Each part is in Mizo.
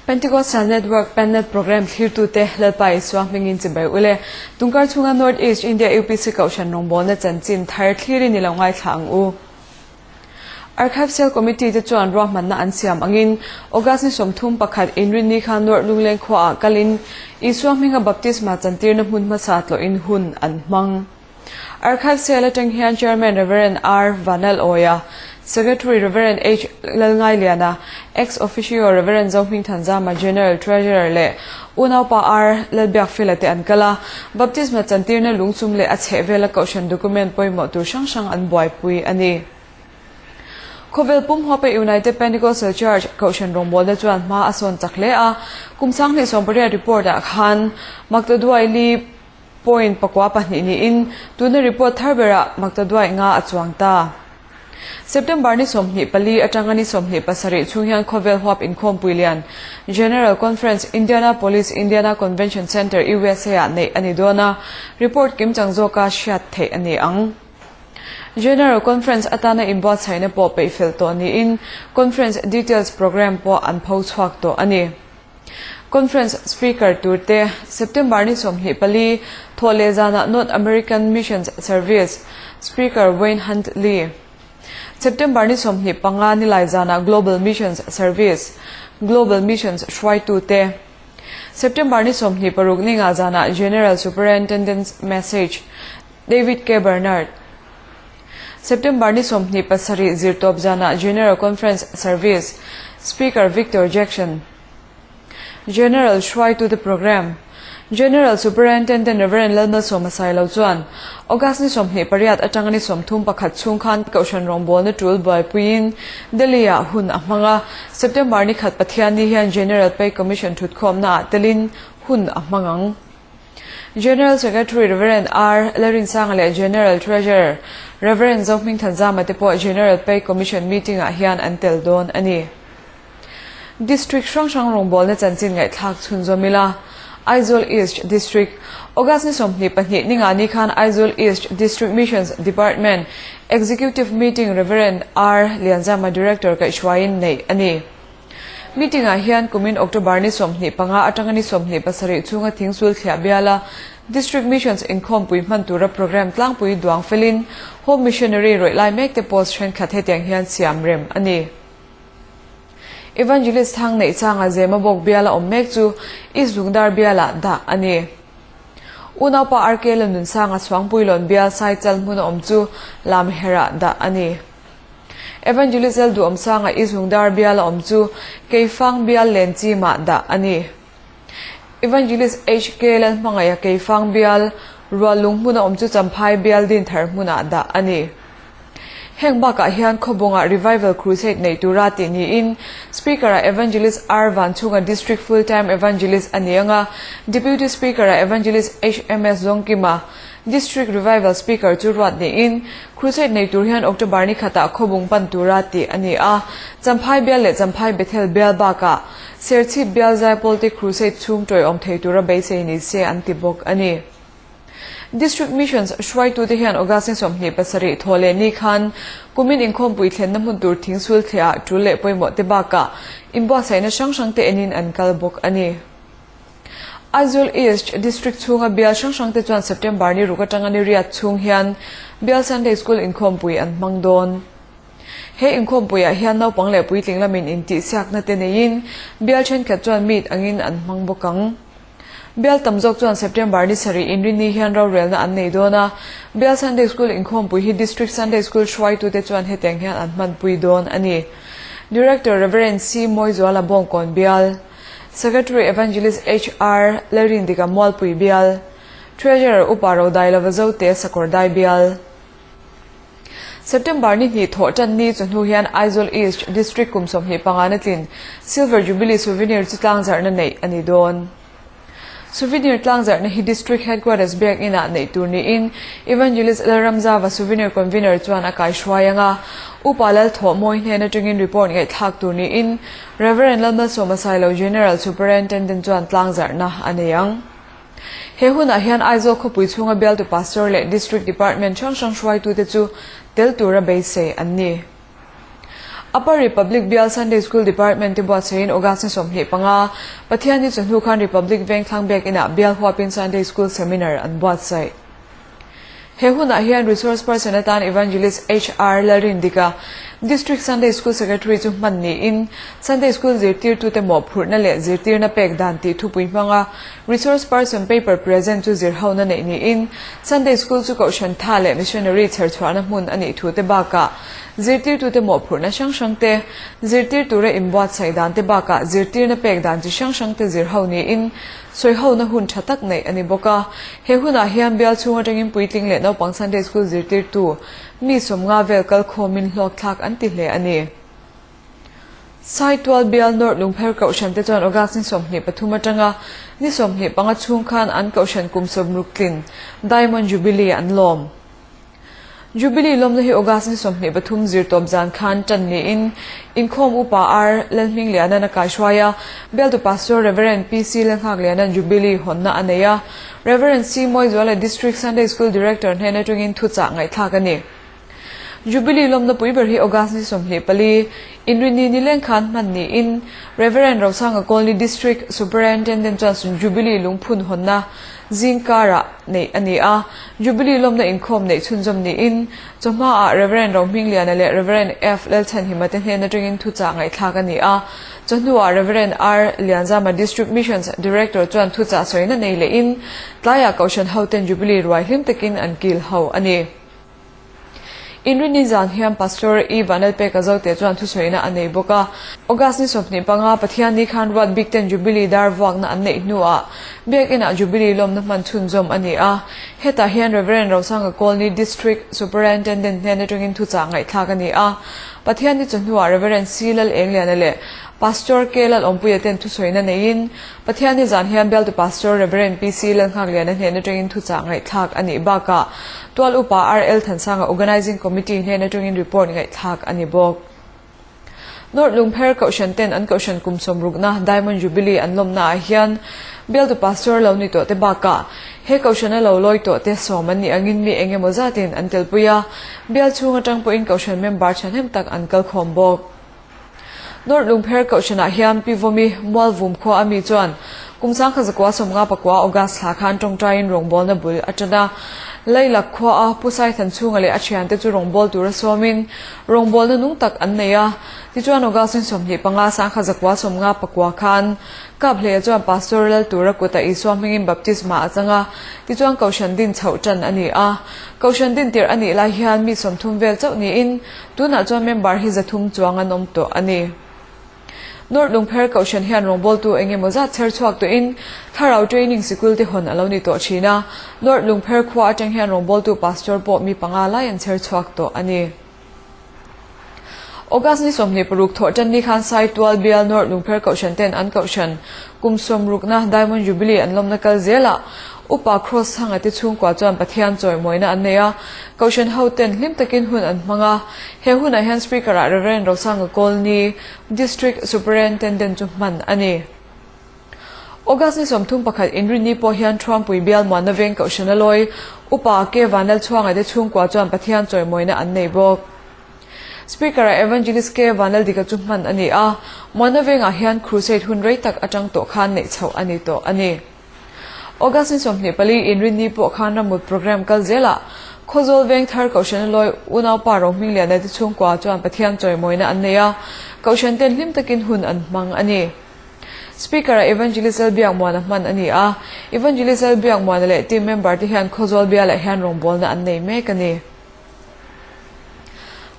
Pentecostal Network Pennet Programme thlirtute Lalpa Isua hmingin chibai ule. Tungkar chhunga North East India UPC Kohhran rawngbawlna chanchin thar thlirin i lo ngaithla ang u. Archive Cell Committee te chuan ruahmanna an siam angin August ni 31 Inrinni khan North Lungleng khuaah kalin Isua hminga baptisma chantirna hmun hmasa tlawhin hun an hmang. Archive Cell atang hian Chairman Rev. R. Vanal Awia, Secretary Rev. H. Lalngailiana, Ex Officio Rev. Zohmingthanzama General Treasurer leh Unaupa R. Lalbiakfela te an kal a, Baptisma chantirna lungchum leh a chhehvela kohhran document pawimawh tur hrang hrang an buaipui a ni. Khawvel pum huapa United Pentecostal Church kohhran rawngbawlna chuan hma a sawn chak hle a, kum 2018 report-ah khan Maktaduai Li Point 42 niin tuna report thar berah maktaduai nga a chuang ta. September ni 24 atanga ni 27 chhung hian khawvel huap inkhawmpui lian General Conference Indianapolis Indiana Convention Center USA ah neih a ni dawn a, report kimchang zawka hriat theih a ni ang. General Conference atana inbuatsaihna pawh peihfel tawh niin Conference Details Programme pawh an pho chhuak tawh a ni. Conference Speaker turte September ni 24 thawh leh zanah North American Missions Service Speaker Wayne Huntley, September ni 25 nilai zanah Global Missions Service Global Missions hruaitute, September ni 26 ninga zanah General Superintendent's Message David K. Bernard, September ni 27 zirtawp zanah General Conference Service Speaker Victor Jackson, General hruaitute Programme General Superintendent Rev. Lalmalsawma Sailo chuan August ni 28 atanga ni 31 chhung khan Kohhran rawngbawlna tul buaipuiin Delhi-ah hun a hmang a, September ni khat Pathianni hian General Pay Commission thutkhawmnaah telin hun a hmang ang. General Secretary Rev. R. Lalrinsanga leh General Treasurer Rev. Zohmingthanzama te pawh General Pay Commission meeting-ah hian an tel dawn a ni. District hrang hrang rawngbawlna chanchin ngaihthlak chhunzawm ila. Aizawl East District, August ni 22 ninga ni khan Aizawl East District Missions Department Executive Meeting Rev. R. Lianzama Director kaihhruaiin neih a ni. Meeting-ah hian kumin October ni 25 atanga ni 27 chhunga Thingsul thliah biala District Missions inkhawmpui hman tura programme tlangpui duang felin Home Missionary rawih lai mekte post thenkhat hetiang hian siam rem a ni. Evangelist thang neih changa Zema bawk biala awm mek chu East Lungdar bialah dah a ni. Unaupa RK Lalnunsanga Chhuangpuilawn bial Saichal hmuna awm chu Lamherah dah a ni. Evangelist Lalduhawmsanga East Lungdar biala awm chu Keifang bial Lenchimah dah a ni. Evangelist HK Lalhmangaih a Keifang bial Ruallung hmuna awm chu Champhai bial Dinthar hmunah dah a ni. Heng bakah hian khawbungah Revival Crusade nei tura tih niin Speaker-ah Evangelist R Vanchhunga District Full Time Evangelist a ni ang a, Deputy Speaker-ah Evangelist HMS Zawngkima District Revival Speaker chu ruat niin Crusade nei tur hian October ni khatah khawbung pan tura tih a ni a, Champhai bial leh Champhai Bethel bial bakah Serchhip bial Zaipawlte Crusade chhung tawiawm thei tura beisei ni se an ti bawk a ni. District Missions hruaitute hian August ni 27 thaw leh ni khan kumin inkhawmpui thlenna hmun tur thingsul thliah tul leh pawimawh te bakah inbuatsaihna hrang hrang te enin an kal bawk a ni. Aizawl East District chhunga bial hrang hrang te chuan September ni ruk atanga ni riat chhung hian Bial Sunday School inkhawmpui an hmang dawn. He inkhawmpuiah hian naupang leh puitling lamin intihsiakna te neiin bial thenkhat chuan meet angin an hmang bawk ang. Bial tam zawk chuan September ni sarih inrinni hian rorelna an nei dawn a, Bial Sunday School inkhawmpui hi District Sunday School hruaitute chuan hetiang hian an hmanpui dawn a ni. Director Rev. C. Mawizuala Bawngkawn Bial, Secretary Evangelist HR. Lalrindika Mualpui Bial, Treasurer Upa Rodailova Zote Sakawrdai Bial. September ni hnih thawh tan ni chu hnu hian Aizawl East District kum 25 na tlin Silver Jubilee Souvenir chu tlangzarhna neih a ni dawn. Souvenir tlangzarhna hi District Headquarters biak inah neih tur niin Evangelist Lalramzava Souvenir Convener chuan a kaihruai ang a, Upa Lalthawh Mawi hnen atangin report ngaihthlak tur niin Rev. Lalmalsawma Sailo General Superintendent chuan tlangzarhna a nei ang. He hunah hian Aizawl khawpui chhunga bialtu Pastor leh District Department hrang hrang hruaitute chu tel tura beisei an ni. Upper Republic Bial Sunday School Department te buatsaihin August ni 25, Pathianni chawhnu khan Republic Vengthlang Biakinah bial huapin Sunday School Seminar an buatsaih. He hunah hian Resource Person atan Evangelist HR Lalrindika, District Sunday School Secretary chu hman niin Sunday School zirtirtute mawhphurhna leh zirtirna pek dan tih thupui hmanga Resource Person paper present chu zirhona neih niin Sunday School chu Kohhran tha leh Missionary chherchhuahna hmun a nih thute bakah zirtirtute mawhphurhna hrang hrangte zirtir tura inbuatsaih dante bakah zirtirna pek dan chi hrang hrangte zirho niin Sawihona hun tha tak neih a ni bawk a. He hunah hian bial chhung atangin puitling leh naupang Sunday School zirtirtu mi 50 vel kal khawmin hlawkthlak an ti hle a ni. Saitual bial North Lungpher Kohhran te chuan August ni 23 atanga ni 25 chhung khan an Kohhran kum 60 tlin Diamond Jubilee an lawm. Jubilee lawmna hi August ni 23 zirtawp zan khan tan niin inkhawm upa R Lalhmingliana'n a kaihruai a, bialtu Pastor Rev. PC Lalnghakliana'n Jubilee hawnna a nei a, Rev. C Mawizuala District Sunday School Director hnen atangin thuchah ngaihthlak a ni. Jubilee lawmna pui ber hi August ni 24, Inrinni nileng khan hman niin Rev. Rosanga Colney District Superintendent chuan Jubilee lungphun hawnna Zingkarah neih a ni a, Jubilee lawmna inkhawm neih chhunzawm niin, chawhmaah Rev. Rohmingliana leh Rev. F. Lalchhanhima te hnen atangin thuchah ngaihthlak a ni a, chawhnuah Rev. R. Lianzama District Missions Director chuan thuchah sawina nei lehin, tlaiah Kohhran hoten Jubilee ruai hlim takin an kil ho a ni. Inrinni zan hian Pastor E. Vanlalpeka Zote chuan thusawiina a nei bawk a. August ni 25 Pathianni khan ruat bik ten Jubilee dar vuakna an neih hnuah Biakinah Jubilee lawmna hman chhunzawm a ni a. Hetah hian Rev. Rosanga Colney District Superintendent hnen atangin thuchah ngaihthlak a ni a. Pathianni chawhnuah Rev. C. Lal Engliana leh Pastor K. Lal Awmpuia ten thusawiina neiin Pathianni zan hian bialtu Pastor Rev. PC Lalnghakliana hnen atangin thuchah ngaihthlak a nih bakah Tual Upa RL Thansanga Organising Committee hnen atangin report ngaihthlak a ni bawk. North Lungpher Kohhran ten an Kohhran kum 60na Diamond Jubilee an lawmna ah hian bialtu Pastor lo ni tawh te bakah he Kohhrana lo lawi tawh te sawm an nih angin mi eng emaw zatin an telpui a, bial chhung atang pawhin Kohhran member thahnem tak an kalkhawm bawk. North Lungpher Kohhranah hian Pi Vawmi Mualvum khua a mi chuan kum 1959 August thla khan tawngtaiin rawngbawlna bul a tan a. Lailak khua a Pu Saithan chhunga leh a thiante chu rawngbawl tura sawmin rawngbawlna nung tak an nei a. Tichuan August ni 25 1959 khan Kaphleia chuan Pastor lal tura kuta Isua hmingin baptisma a chang a, tichuan Kohhran din chhoh tan a ni a. Kohhran din tirh a nih lai hian mi 30 vel chauh niin Tunah chuan member hi 300 chuang an awm tawh a ni. North Lungpher Kohhran hian rawngbawltu eng emaw zat chher chhuak tawhin thlarau training sikul te hawn a lo ni tawh thin a. North Lungpher khua atang hian rawngbawltu pastor pawh mi panga lai an chher chhuak tawh a ni. August ni 26 thawh tan ni khan Saitual bial North Lungpher Kohhran ten an Kohhran kum 60na Diamond Jubilee an lawmna kal zelah Upa Cross Thanga te chhungkua chuan Pathian chawimawina an nei a, Kohhran ho ten hlim takin hun an hmang a. He hunah hian Speaker ah Rev. Rosanga Colney, District Superintendent chu hman a ni. August ni 31 Inrinni pawh hian Thuampui bial Muanna Veng Kohhrana lawi Upa K Vanlalchhuanga te chhungkua chuan Pathian chawimawina an nei bawk. Speaker ah Evangelist K Vanlaldika chu hman a ni a, Muanna Vengah hian Crusade hun rei tak atang tawh khan neih chhoh a ni tawh a ni. August ni 24 Inrinni pawh khan ramut programme kal zelah Khawzawl Vengthar Kohhrana lawi unaupa Rohmingliana te chhungkua chuan Pathian chawimawina an nei a, Kohhran ten hlim takin hun an hmang a ni. Speaker ah Evangelist Lalbiakmuana hman a ni a, Evangelist Lalbiakmuana leh team member te hian Khawzawl bialah hian rawngbawlna an nei mek a ni.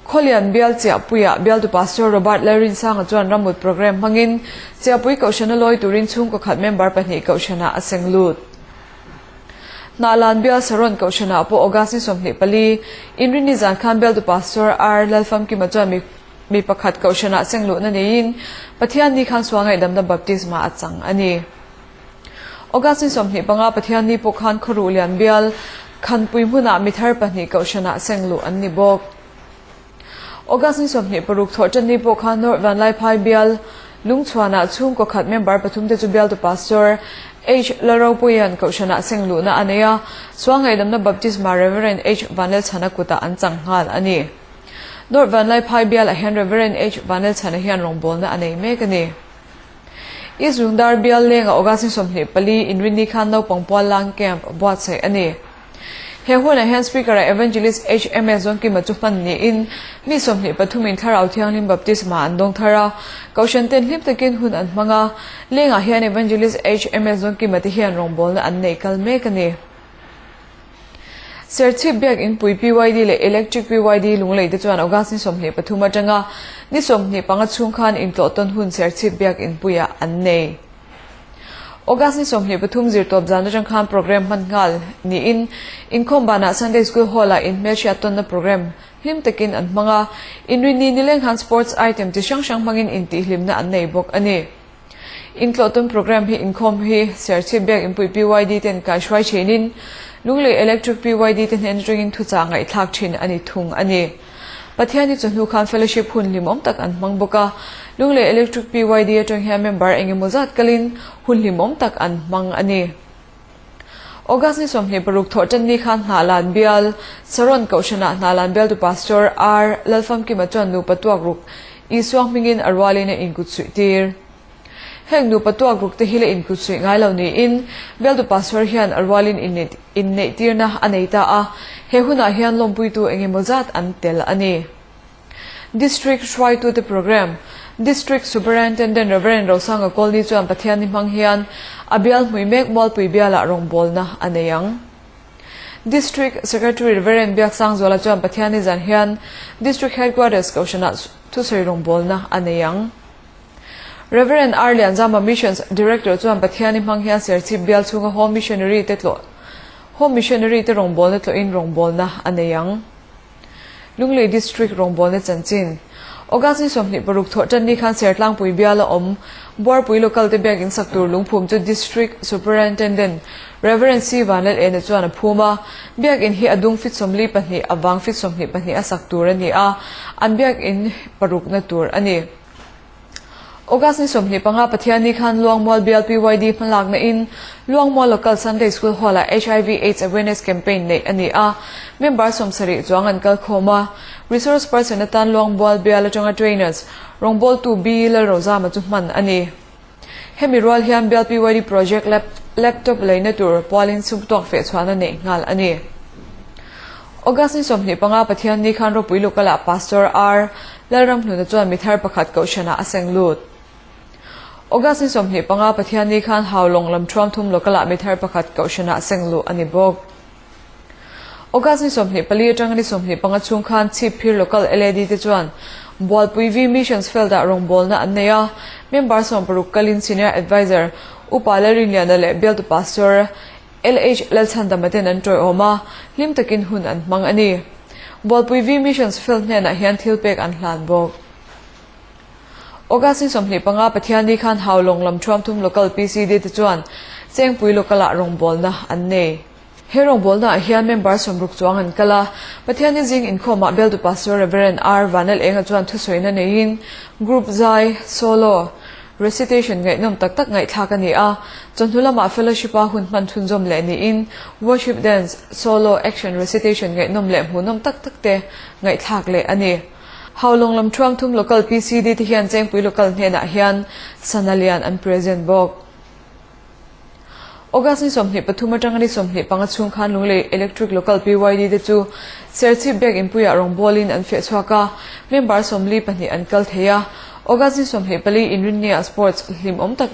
Khawlian bial Chiahpuiah bialtu Pastor Robert Lalrinsanga chuan ramut programme hmangin Chiahpui Kohhrana lawi turin chhungkaw khat member pahnih Kohhranah a seng lut. Hnahlan bial Saron Kohhranah pawh August ni 24, Inrinni zan khan bialtu Pastor R Lalfamkima chuan mi mi pakhat Kohhranah seng luhna neiin Pathian ni khan sual ngaihdamna baptisma a chang a ni. August ni 25 Pathianni pawh khan Khawruh Lian bial Khanpui hmunah mi thar pahnih Kohhranah seng luh an ni bawk. August ni 26 thawhṭanni pawh khan North Vanlaiphai bial Lungchhuanah chhungkaw khat member pathum te chu bialtu Pastor H Lalropuia'n Kohhranah seng luhna a nei a, Sual ngaihdamna Baptisma Rev H Vanlalchhana kutah an chang nghal a ni. North Vanlaiphai bialah hian Rev. H. Vanlalchhana hian rawngbawlna a nei mek a ni. East Lungdar bial lenga August ni 24 inrinni khan naupang pual lang camp buatsaih a ni. He hunah hian Speaker-ah Evangelist HMS Zawnkima chu hman niin mi 23 in Thlarau Thianghlim Baptisma an dawng thar a, Kohhran ten hlim takin hun an hmang a, lengah hian Evangelist HMS Zawnkima te hian rawngbawlna an nei kal mek a ni. Serchhip Biak Inpui PYD leh Electric PYD Lunglei te chuan August ni 23 atanga ni 25 chhung khan intlawh tawn hun Serchhip Biak Inpuiah an nei. August ni 23 zirtawp zan atang khan programme hman nghal niin inkhawm banah Sunday School Hall-ah inhmelhriat tawnna programme hlim takin an hmang a, inrinni nileng khan sports item chi hrang hrang hmangin intihhlimna an nei bawk a ni. Intlawh tawn programme hi inkhawm hi Serchhip Biak Inpui PYD ten kaihruai thinin Lunglei Electric PYD te hnen atangin thuchah ngaihthlak thin a ni thung a ni. Pathian hi chawhnu khan fellowship hun hlimawm tak an hmang bawk a, Lunglei Electric PYD atang hian member engemaw zat kalin hun hlimawm tak an hmang a ni. August ni 26 thawh tan ni khan Hnahlan bial, Saron Kohhranah Hnahlan bialtu Pastor R. Lalfamkima chuan nupa tuak ruk Isua hmingin a rualin a inkut suih tir. Heng nupa tuak ruk te hi la inkut suih ngai lo niin bialtu Pastor hian a rualin inneih tirna a nei ta a, he hunah hian lawmpuitu engemaw zat an tel a ni. District hruaitute Programme, District Superintendent Rev. Rosanga Kawlni chuan Pathianni hmang hian a bial hmui mek Mualpui bialah rawngbawlna a nei ang. District Secretary Rev. Biaksangzuala chuan Pathianni zan hian District Headquarters Kohhranah thusawi rawngbawlna a nei ang. Rev. R. Lianzama Missions Director chuan Pathianni hmang hian Serchhip bial chhunga Home Missionary te tlawh Home Missionary te rawngbawlna tlawhin rawngbawlna a nei ang. Lunglei District rawngbawlna chanchin. August ni 26 thawh tan ni khan Sertlangpui bial a awm. Buarpui local te biak in sak tur lungphum chu District Superintendent Rev. C. Vanlal Ena chuan a phum a. Biak in hi a dung fit 42, a vang fit 22 a sak tur a ni a, an biak in parukna tur a ni. August ni 25 Pathianni khan Luangmual bial PYD hmalakna in Luangmual Local Sunday School Hall-ah HIV Aids Awareness Campaign neih a ni a, member 70 chuang an kal khawm a. Resource person atan Luangmual bial atanga trainers rawngbawltu B Lalrozama chu hman a ni. Hemi rual hian bial PYD project laptop leina tur pualin sum tuak feh chhuahna neih nghal a ni. August ni 25 Pathianni khan ropui local-ah Pastor R. Lalramhnuna chuan mi thar pakhat kohhranah a seng lut. August ni 25 Pathianni khan Haulawng lam thuam thum local-ah mi thar pakhat kohhranah seng luh a ni bawk. August ni 24 atanga ni 25 chhung khan Chhipphir Local LAD te chuan Bualpui V Missions Field-ah rawngbawlna an nei a, member 60 kalin Senior Adviser Upa Lalrinliana leh bialtu Pastor LH Lalchhandama ten an tawiawm a, hlim takin hun an hmang a ni. Bualpui V Missions Field hnenah hian thil pek an hlan bawk. August ni 25 Pathianni khan Haulawng lam thuam thum Local PCD te chuan Chengpui Local-ah rawngbawlna an nei. He rawngbawlnaah hian member 60 chuang an kal a, Pathianni zing inkhawmah bialtu Pastor Rev. R. Vanel Enga chuan thusawiina neiin Group zai, Solo, Recitation ngaihnawm tak tak ngaihthlak a ni a, chawhnu lamah fellowship-a hun hman chhunzawm leh niin worship dance, solo, action recitation ngaihnawm leh hmuhnawm tak tak te ngaihthlak leh a ni. Haulawng lam thuam thum local PCD te hian Chengpui local hnenah hian sana lian an present bawk. August ni 23 atanga ni 25 chhung khan Lunglei Electric Local PYD te chu Serchhip Biak Inpuiah rawngbawlin an feh chhuak a, member 42 an kal thei a. August ni 24 inrinnia sports hlimawm tak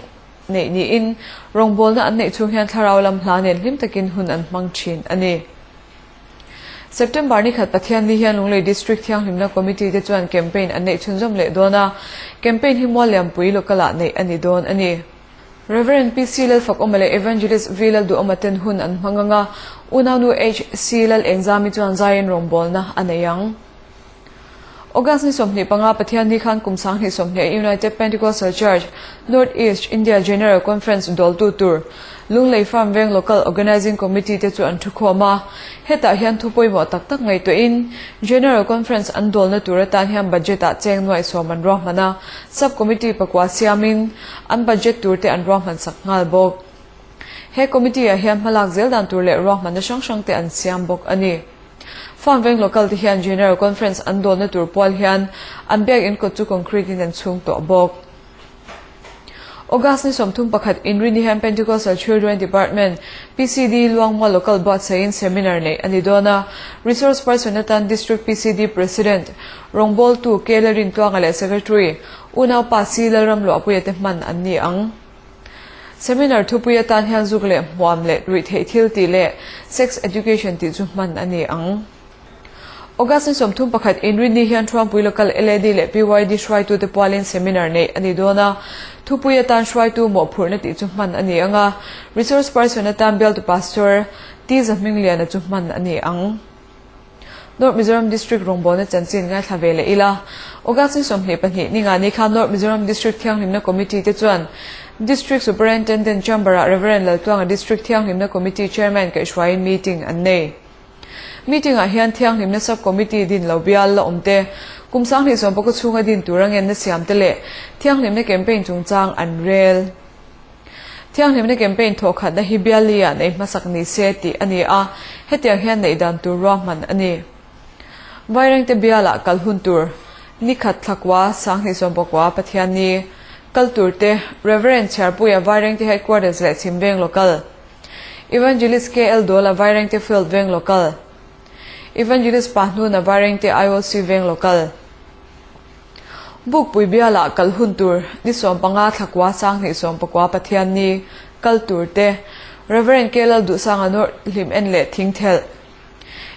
neih niin rawngbawlna an neih chhung hian thlarau lam hla nen hlim takin hun an hmang thin a ni. September ni khat Pathianni hian Lunglei District Thianghlimna Committee te chuan campaign an neih chhunzawm leh dawn a, campaign hi Mualliampui local-ah neih a ni dawn a ni. Rev. PC Lalfakawma leh Evangelist V Lalduhawma ten hun an hmang ang a, unaunu HC Lal Engzami chuan zaiin rawngbawlna a nei ang. August ni 25 Pathianni khan kum 2020 United Pentecostal Church, North East India General Conference dawltu tur Lunglei Farm Veng Local Organising Committee te chu an thukhawm a. Hetah hian thu pawimawh tak tak ngaihtuahin General Conference an dawlna tur atan hian budget-ah cheng nuaih sawm an ruahman a, Sub-Committee pakua siamin an budget tur te an ruahman sak nghal bawk. He committee-ah hian hmalak zel dan tur leh ruahmanna hrang hrang te an siam bawk a ni. Farm Veng Local te hian General Conference an dawnna tur pual hian an biak in kawt chu concrete in an chhung tawh bawk. August ni 31 Inrini hian Pentecostal Children Department, PCD, Luangmual Local buatsaihin seminar neih a ni dawn a. Resource person atan District PCD President, rawngbawltu K Lalrintluanga leh Secretary, Unaupa C Lalramluahpuia te hman an ni ang. Seminar thupui atan hian zuk leh hmuam leh ruihtheih thil tih leh Sex Education tih chu hman a ni ang. August ni 31 Inrinni hian Thuampui Local LAD leh PYD hruaitute pualin seminar neih a ni dawn a. Thupui atan hruaitu mawhphurhna tih chu hman a ni ang a, Resource Person atan Bialtu Pastor T Zahmingliana chu hman a ni ang. North Mizoram District rawngbawlna chanchin ngaithla ve leh ila. August ni 22 ninga ni khan North Mizoram District Thianghlimna Committee te chuan District Superintendent Chamber-ah Rev. Laltluanga District Thianghlimna Committee Chairman kaihhruaiin meeting an nei. Meeting-ah hian Thianghlimna Sub-Committee din lo bial la awm te, kum 2019 chhunga din tura ngenna siam te leh Thianghlimna Campaign chungchang an rel. Thianghlimna Campaign thawhkhatna hi bial li-ah neih hmasak ni se tih a ni a, hetiang hian neih dan tur ruahman a ni. Vairengte bialah kal hun tur, Nikhat Thlakua, 2019 Pathianni, kal tur te, Rev. Chhiarpuia Vairengte Headquarters leh Chhimveng Local, Evangelist KL Dawla Vairengte Field Veng Local, Evangelist Pahnuna Vairengte IOC Veng Local. Bukpui bialah kal hun tur ni 15 thlakua 2019 Pathianni kal tur te, Rev. K Lalduhsanga North Hlim En leh Thingthelh,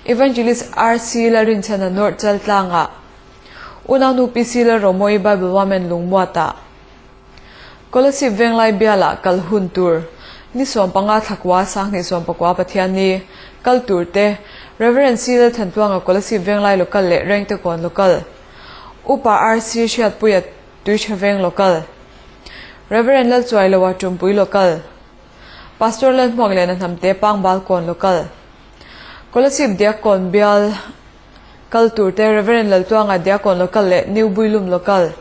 Evangelist RC Lalrinchhana North Chaltlangah, Unaunu PC Lalromawi Bible Women Lungmuatah, Kolasib Venglai bialah kal hun tur ni 15 thlakua 2019 Pathianni kal tur te, Rev. C Lalthantluanga Kolasib Venglai Local leh Rengtekawn Local, Upa RC Hriatpuia Tuichhe Veng Local, Rev. Lalchuailoa Tumpui Local, Pastor Lalhmuak Lehna Hnamte Pangbalkawn Local, Kolasib Diakkawn Bial kal tur te, Rev. Laltluanga Diakkawn Local leh New Builum Local,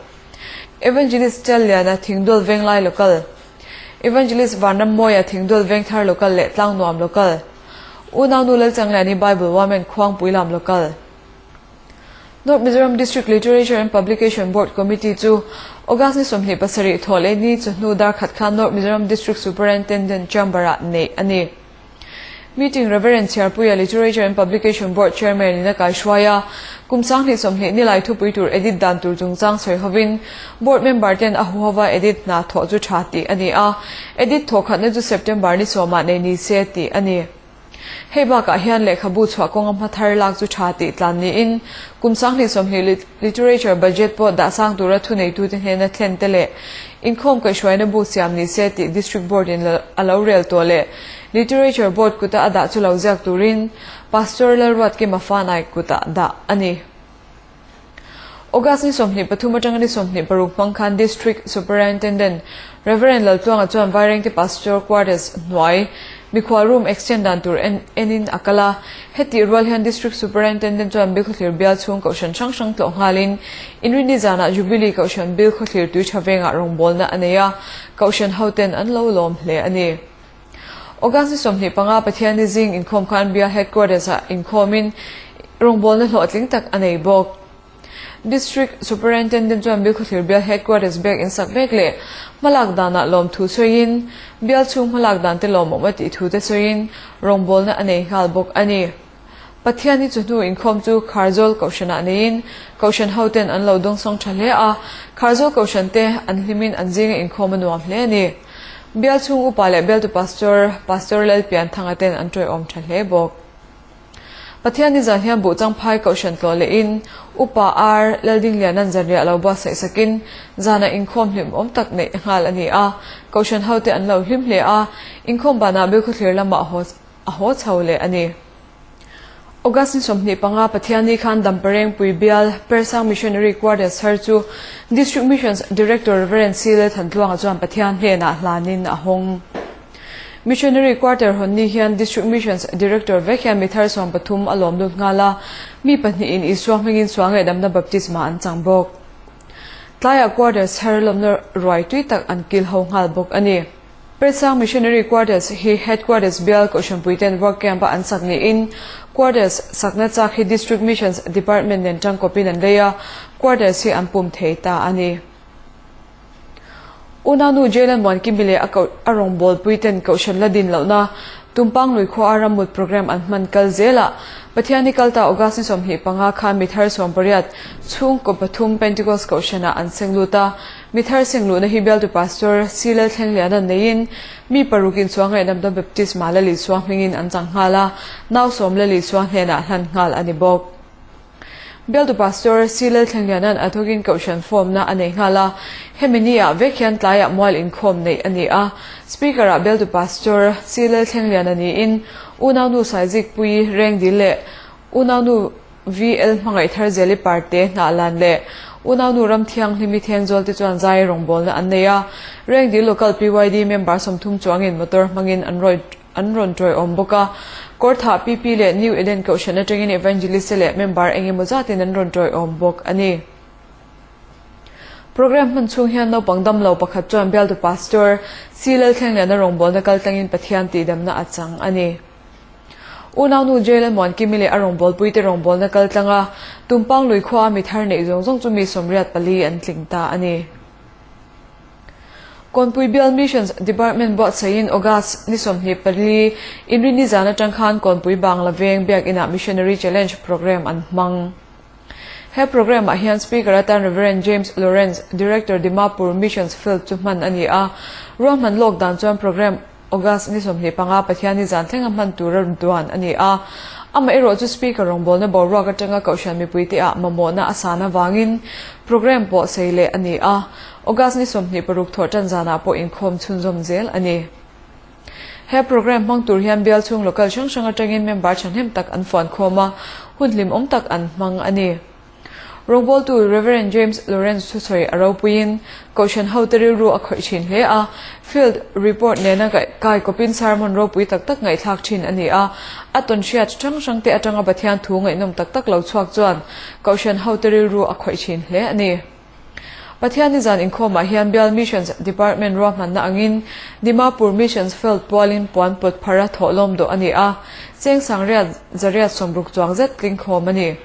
Evangelist Challiana Thingdawl Venglai Local, Evangelist Vanrammawia Thingdawl Vengthar Local leh Tlangnuam Local, Unaunu Lalchangliani Bible Women Khuangpuilam Local. North Mizoram District Literature and Publication Board Committee chu August ni 27 thawh leh ni chawhnu dar khat khan North Mizoram District Superintendent Chamber-ah neih a ni. Meeting Rev. Chhiarpuia Literature and Publication Board Chairman in a kaihruai a, kum 2020 ni lai thupui tur edit dan tur chungchang sawi hovin Board member ten a huhova edit hna thawh chu tha tih a ni a, edit thawh khatna chu September ni sawmah nei ni se tih a ni. Hei bakah hian lehkhabu chhuah kawnga hma thar lak chu tha tih tlan niin kum 2020 Literature Budget pawh dah sang tura thuneitute hnena thlen te leh inkhawm kaihhruaina bu siam ni se tih District Board in a lo rel tawh leh Literature Board kuta a dah chu lo ziak turin Pastor Lalruatkima Fanai kutah dah a ni. August ni 23 atanga ni 26 hmang khan District Superintendent Rev. Laltluanga chuan Vairengte Pastor Quarters hnuai mikhual room extend dan tur en enin a kal a. Hetih rual hian District Superintendent chuan Bilkhawthlir bial chhung kohhran hrang hrang tlawh nghalin Inrinni zanah Jubilee kohhran Bilkhawthlir tui tha vengah rawngbawlna a nei a, kohhran hoten an lo lawm hle a ni. August ni 25 Pathianni zing inkhawm khan Bial Headquarters-ah inkhawmin rawngbawlna hlawhtling tak a nei bawk. District Superintendent chuan Bilkhawthlir Bial Headquarters biak in sak mek leh hmalak danah lawmthu sawiin, bial chhung hmalak dan te lawmawm a tih thu te sawiin rawngbawlna a nei nghal bawk a ni. Pathianni chu hnu inkhawm chu Kharzawl Kohhranah neiin Kohhran hoten an lo dawngsawng tha hle a, Kharzawl Kohhran te an hlimin an zinga inkhawm a nuam hle a ni. Bial chhung upa leh bialtu Pastor, Pastor Lalpianthanga ten an tawiawm tha hle bawk. Pathianni zan hian Buhchangphai Kohhran tlawh lehin Upa Ar Laldingliana'n zanriah lo buatsaih sakin zanah inkhawm hlim awm tak neih nghal a ni a, Kohhran hote an lo hlim hle a, inkhawm banah Bilkhawthlir lamah a haw chho leh a ni. August ni 25 Pathianni khan Damparengpui bial Persang Missionary Quarters thar chu District Missions Director Rev. C. Lalthantluanga chuan Pathian hnenah hlanin a hawng. Missionary Quarter hawn ni hian District Missions Director vek hian mi thar 13 a lawm lut nghal a, mi pahnihin Isua hmingin sual ngaihdamna baptisma an chang bawk. Tlaiah Quarters thar lawmna ruai tui tak an kil ho nghal bawk a ni. Pertsang Missionary Quarters hi Headquarters bial Kohhranpuiten work camp-a an sak niin Quarters sakna chak hi District Missions Department nen tangkawpin an lei a, Quarters hi an pum thei ta a ni. Unaunu Jailan Muankimi leh a koh a rawngbawlpuiten Kohhran la din lohna Tumpang lui khua a rammut programme an hman kal zelah Pathianni kalta August ni 25 khan mithar 18 chhungkaw pathum Pentecost Kohhranah an seng lut a, mithar seng luhna hi bialtu Pastor C Lalthlengliana neiin mi parukin chuang ngaihnamna Baptisma la Lisua hmingin an chang nghal a, nau sawm la Lisua hnenah hlan nghal a ni bawk. Bialtu Pastor C Lalthlengliana'n a thawkin Kohhran form-na a nei nghal a, hemi ni-ah vek hian tlaiah mual inkhawm neih a ni a. Speaker-ah Bialtu Pastor C Lalthlengliana niin Unaunu Saizikpuii Rengdil leh Unaunu VL Hmangaih Tharzeli Parte Hnahlan leh Unaunu Ramthianghlimi Thenzawl te chuan zai rawngbawlna an nei a. Rengdil Local PYD member 30 chuangin motor hmangin an rawi An rawn tawiawm bawk a. Kawrthah PP leh New Eden Kohhran atangin Evangelist te leh member eng emaw zatin an rawn tawiawm bawk a ni. Programme hman chhung hian naupang damlo pakhat chuan bialtu Pastor C Lalthlengliana rawngbawlna kaltlangin Pathian tihdamna a chang a ni. Unaunu Jail Muankimi leh a rawngbawlpuite rawngbawlna kaltlanga Tumpang lui khua a mi thar neih zawng zawng chu mi 84 an tling ta a ni. Kawnpui Bial Missions Department buatsaihin August ni 24 Inrinni zan atang khan Kawnpui Bangla Veng Biakinah Missionary Challenge Programme an hmang. He programme ah hian Speaker atan Rev. James Lawrence, Director Dimapur Missions Field chu hman a ni a. Ruahman lawk dan chuan programme August ni 25 Pathianni zan thlenga hman tura duan a ni a. Amaherawh chu Speaker rawngbawlna boruak atanga Kohhran mipuite ah mamawhna a san avangin programme pawh sei leh a ni a. August ni 26 thawh tan zanah pawh inkhawm chhunzawm zel a ni. He programme hmang tur hian bial chhung local hrang hrang atangin member thahnem tak an fuankhawm a, hun hlimawm tak an hmang a ni. Rawngbawltu Rev. James Lawrence thusawi a ropuiin Kohhran hote rilru a khawih thin hle a, field report nena kai kawpin sermon ropui tak tak ngaihthlak thin a ni a, a tawn hriat hrang hrangte atanga Pathian thu ngaihnawm tak tak lo chhuak chuan Kohhran hote rilru a khawih thin hle a ni. Pathianni zan inkhawmah hian Bial Missions Department ruahmanna angin Dimapur Missions Field pualin puan pawt phara thawhlawm dawh a ni a, cheng sangriat zariat 60 chuang zet tlingkhawm a ni.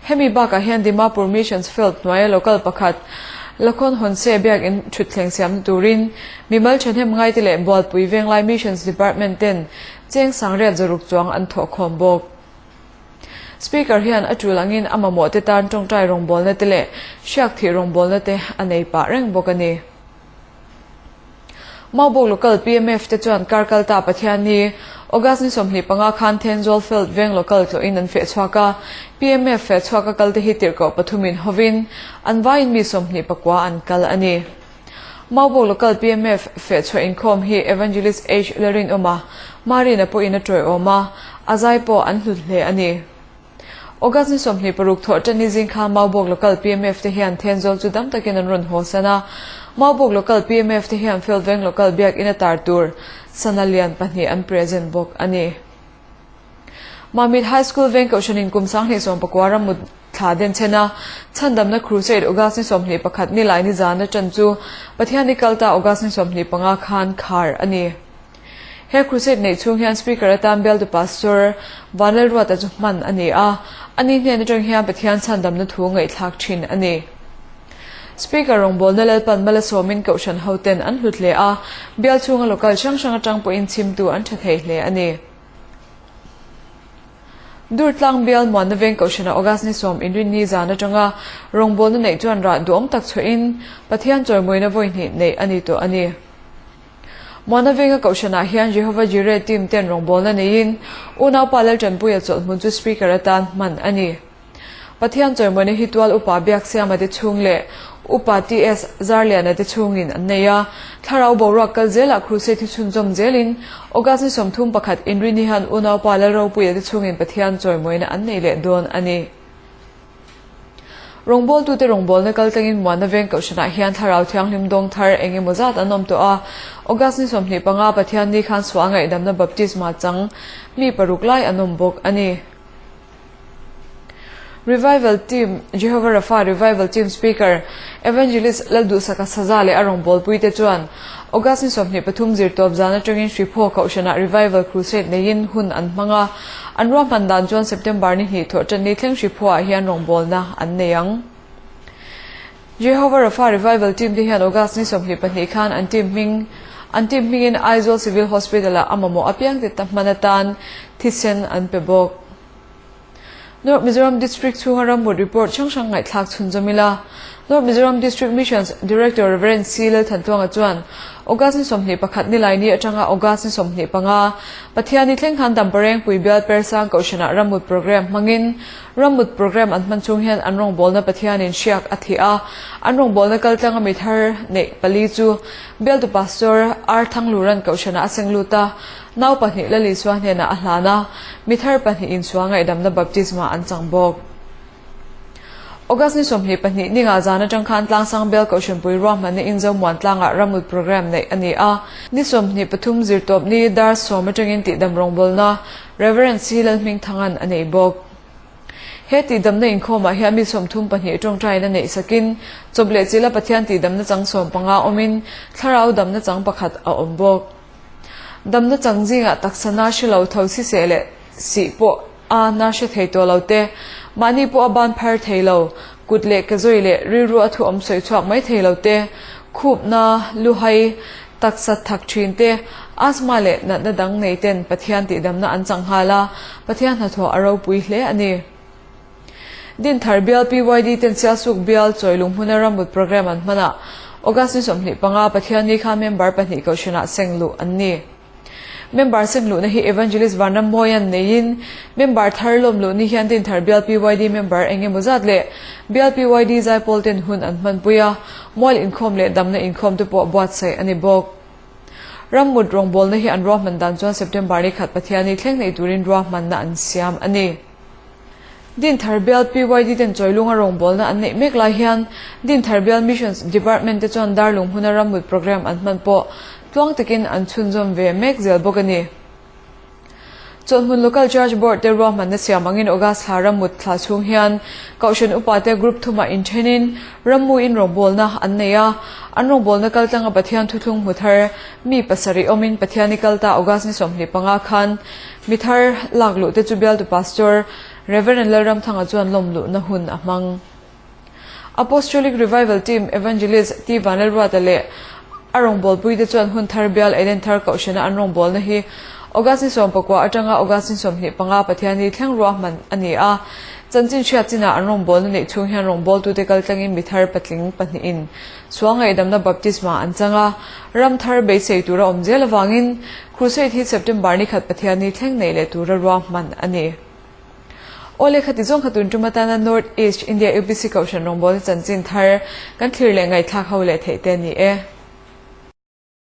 Hemi bakah hian Dimapur Missions Field hnuaia local pakhat Lakhon Honse biakin thutthleng siamna turin mimal thahnem ngaite leh Bualpui Venglai Missions Department ten cheng sangriat 600 chuang an thawhkhawm bawk. Speaker hian a tul angin a mamawh te tan tawngtai rawngbawlna te leh hriak thih rawngbawlna te a nei pah reng bawk a ni. Maubawk Local PMF te chuan kar kalta Pathianni, August ni 25 khan Thenzawl Field veng local tlawhin an feh chhuak a. PMF feh chhuak a kalte hi tirhkoh pathumin hovin an vaiin mi 29 an kal a ni. Maubawk Local PMF feh chhuah inkhawm hi Evangelist H Larinawma, Marina pawhin a tawiawm a, a zai pawh an hlut hle a ni. August ni 26 thawh ṭan zing khan Maubawk Local PMF te hian Thenzawl chu dam takin an rawn haw san a. Maubawk Local PMF te hian Field Veng Local biakinn a tar tur sana lian pahnih an present bawk a ni. Mamit High School Veng Kohhranin kum 2019 ram mut thla denchhen a, Chhandamna Crusade August ni 21 ni lai ni zan aṭan chu Pathianni kalta August ni 25 khan khar a ni. He crusade neih chhung hian Speaker atan bialtu Pastor Vanlalruata chu hman a ni a, ani hnen atang hian Pathian chhandamna thu ngaihthlak thin a ni. Speaker rawngbawlna Lalpan Malasawmin Kohhran hoten an hlut hle a, bial chhunga local hrang hrang atang pawhin chhimtu an tha thei hle a ni. Durtlang bial Muanna Veng Kohhrana August ni 10 inrinni zan atanga rawngbawlna neih chuan rah duhawm tak chhuahin Pathian chawimawina vawi hnih neih a ni tawh a ni. Muana Venga Kohhranah hian Jehovah Jireh team ten rawngbawlna neiin unaupa Laltanpuia chawlhhmun chu Speaker atan hman a ni. Pathian chawimawina hi tual upa Biaksiama te chhung leh Upa TS Zarliana te chhungin an nei a. Thlarau boruak kal zelah Crusade hi chhunzawm zelin August ni 31 inrini hian unaupa Lalropuia te chhungin Pathian chawimawina an nei leh dawn a ni. Rawngbawltute rawngbawlna kaltlangin Muanna Veng Kohhranah hian Thlarau Thianghlim dawng thar eng emaw zat an awm tawh a. August ni 25 Pathianni khan sual ngaihdamna baptisma chang mi paruk lai an awm bawk a ni. Revival Team, Jehovah Rapha Revival Team Speaker, Evangelist Lalduhsaka Saza leh a rawngbawlpuite chuan August ni 23 zirtawp zan atangin Hriphaw Kohhranah Revival Crusade neiin hun an hmang a, an ruahman dan chuan September ni hnih thawh ṭan ni thleng Hriphaw-ah hian rawngbawlna an nei ang. Jehovah Rapha Revival Team te hian August ni 22 khan an team hming an team hmingin Aizawl Civil Hospital-ah a mamawh apiang te hman atan thisen an pe bawk. North Mizoram District chhunga rammut report hrang hrang ngaihthlak chhunzawm ila. North Mizoram District Missions Director Rev. C. Lalthantuanga chuan August ni 21 Nilaini atanga August ni 25, Pathiani thleng khan Damparengpui Bial Persang Kohhranah rammut programme hmangin Rammut programme an hman chung hian an rawngbawlna Pathianin hriak a thih a, an rawngbawlna kaltlanga mi thar neih pali chu Bialtu Pastor R. Thangluran Kohhranah a seng lut a, nau pahnih Lal Isua hnenah a hlan a, mi thar pahnihin chua ngaihdamna baptisma an chang bawk. August ni 22 ninga zan atang khan Tlangsang Bial Kohhranpui ruahmanna in Zomuan tlangah rammut programme neih a ni a, ni 23 zirtawp ni dar sawm atangin tihdam rawngbawlna Rev. C. Lalhmingthanga'n a nei bawk. He tihdamna inkhawmah hian mi 32 tawngtaina neih sakin, chawp leh chila Pathian tihdamna chang 15 awmin, thlarau damna chang pakhat a awm bawk. Damna chang zingah taksa na hre lo tho si seh leh sih pawh a na hre thei tawh lo te, mahni pawh a ban phar thei lo, kut leh ke zawi leh rilru a thu awm sawi chhuak mai thei lo te, khupna, luhai, Taksa thak thin te, asthma leh natna dang nei ten Pathian tihdamna an chang nghal a, Pathian hnathawh a ropui hle a ni. Dinthar bial PYD ten Sialsuk bial Chawilung hmuna rammut programme an hman ah August ni 25 Pathian ni kha member pahnih kohhranah seng luh an ni. Member seng luhna hi Evangelist Vanrammawia'n neiin member thar lawm luh ni hian Dinthar bial PYD member eng emaw zat leh bial PYD zaipawl ten hun an hmanpui a, mual inkhawm leh damna inkhawm te pawh buatsaih a ni bawk. Rammut rawngbawlna hi an ruahman dan chuan September ni khat Pathiani thleng nei turin ruahmanna an siam a ni. Dinthar bial PYD ten Chawilunga rawngbawlna an neih mek lai hian Dinthar bial Missions Department te chuan Darlung hmuna rammut programme an hman pawh tluang takin an chhunzawm ve mek zel bawk a ni. Chawlhhmun Local Church Board te ruahmanna siam angin August thla rammut thla chhung hian Kohhran upa te group thumah inthenin rammuin rawngbawlna an nei a, an rawngbawlna kaltlanga Pathian thuthlung hmu thar mi pasarih awmin Pathiani kalta August ni 25 khan Mi thar lak luh te chu bialtu Pastor Rev. Lalramthanga chuan lawm luhna hun a hmang. Apostolic Revival Team Evangelist T. Vanlalruata leh a rawngbawlpui te chuan hun thar bial Eden thar kohhrana an rawngbawlna hi August ni 19 atanga August ni 25 Pathianni thleng ruahman a ni a. Chanchin hriat chinah an rawngbawlna neih chhung hian rawngbawltute kaltlangin mi thar patling pahnihin sual ngaihdamna baptisma an chang a, ram thar beisei tura awm zel avangin Crusade hi September ni khat Pathianni thleng neih leh tura ruahman a ni. Aw lehkha ti zawng kha tun tum atana North East India UPC Kohhran rawngbawlna chanchin thar kan thlir leh ngaihthlak ho leh theih te a ni e.